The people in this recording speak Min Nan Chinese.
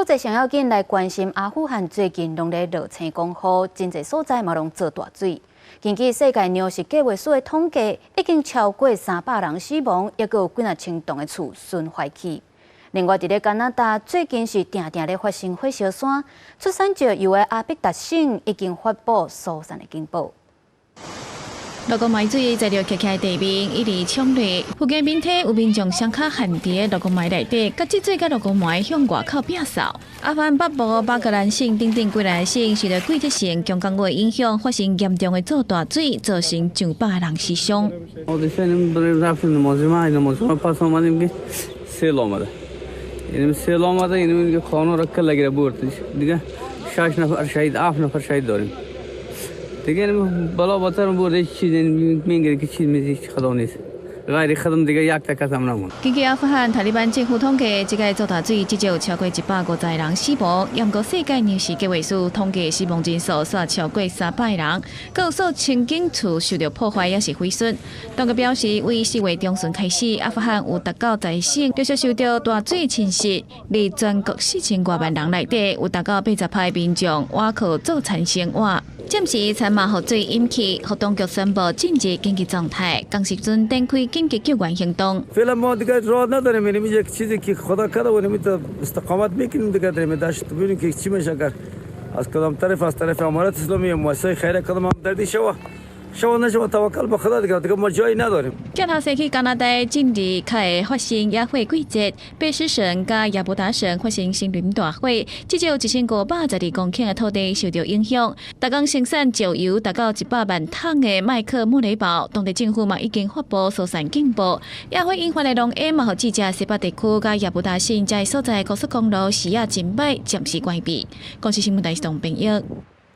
國際上要緊來關心阿富汗最近攏咧落青狂雨，真濟所在嘛攏做大水。根據世界糧食計劃署的統計，已經超過300人死亡，抑閣有幾若千棟的厝損壞去。另外，佇咧加拿大最近是定定咧發生火燒山，出產石油的阿伯達省已經發布疏散的警報。落雨埋水載著徛起地面，一直衝落。福建面體有民眾雙跤陷佇落雨埋內底，佮積水佮落雨埋向外口摒掃。阿富汗北部巴格蘭省等等幾个省受到季節性強降雨影響，發生嚴重的做大水，造成上百人死傷。 سیل آمده یعنی سیل آمده یعنی خانه را کل گیره برد دیگه شش نفر شهید هفت نفر شهید داریم دیگه بلا باتر برده هیچ چیز میگیره که چیز میزی خدا نیست غیر خدم دیگه یک تک هم نمون。根據阿富汗塔利班政府統計，這個做大水至少有超過150人死亡。毋過世界糧食計劃署統計死亡人數煞超過300人，閣有數千間厝受到破壞抑是毀損。當局表示，為4月中旬開始，阿富汗有達到十省陸續受到大水侵襲，佇全國4000外萬人內底，有達到80%民眾倚靠做田生活。暫時田嘛予水淹去，予當局宣布進入緊急狀態，仝時陣展開緊急救援行動。 فعلا ما دیگه راه نداریم یعنی یک چیزی که خدا کرده و نمی استقامت میکنیم دیگه در دشت ببینیم که چی میشه اگر از کدام طرف از طرف امارت اسلامی یا مؤسسه خیریه کدام همدردی شوه شوه نشوه توکل به خدا دیگه دیگه ما جایی نداریم。鏡頭踅去加拿大，近日較會發生野火季節，卑詩省佮亞伯達省發生森林大火，至少1512公頃的土地受到影響。逐工生產石油達到100萬桶的麥克莫雷堡，當地政府嘛已經發布疏散警報。野火引發的濃煙嘛，予遮個西北地區佮亞伯達省遮所在高速公路視野真歹，暫時關閉。公視新聞台是東編譯。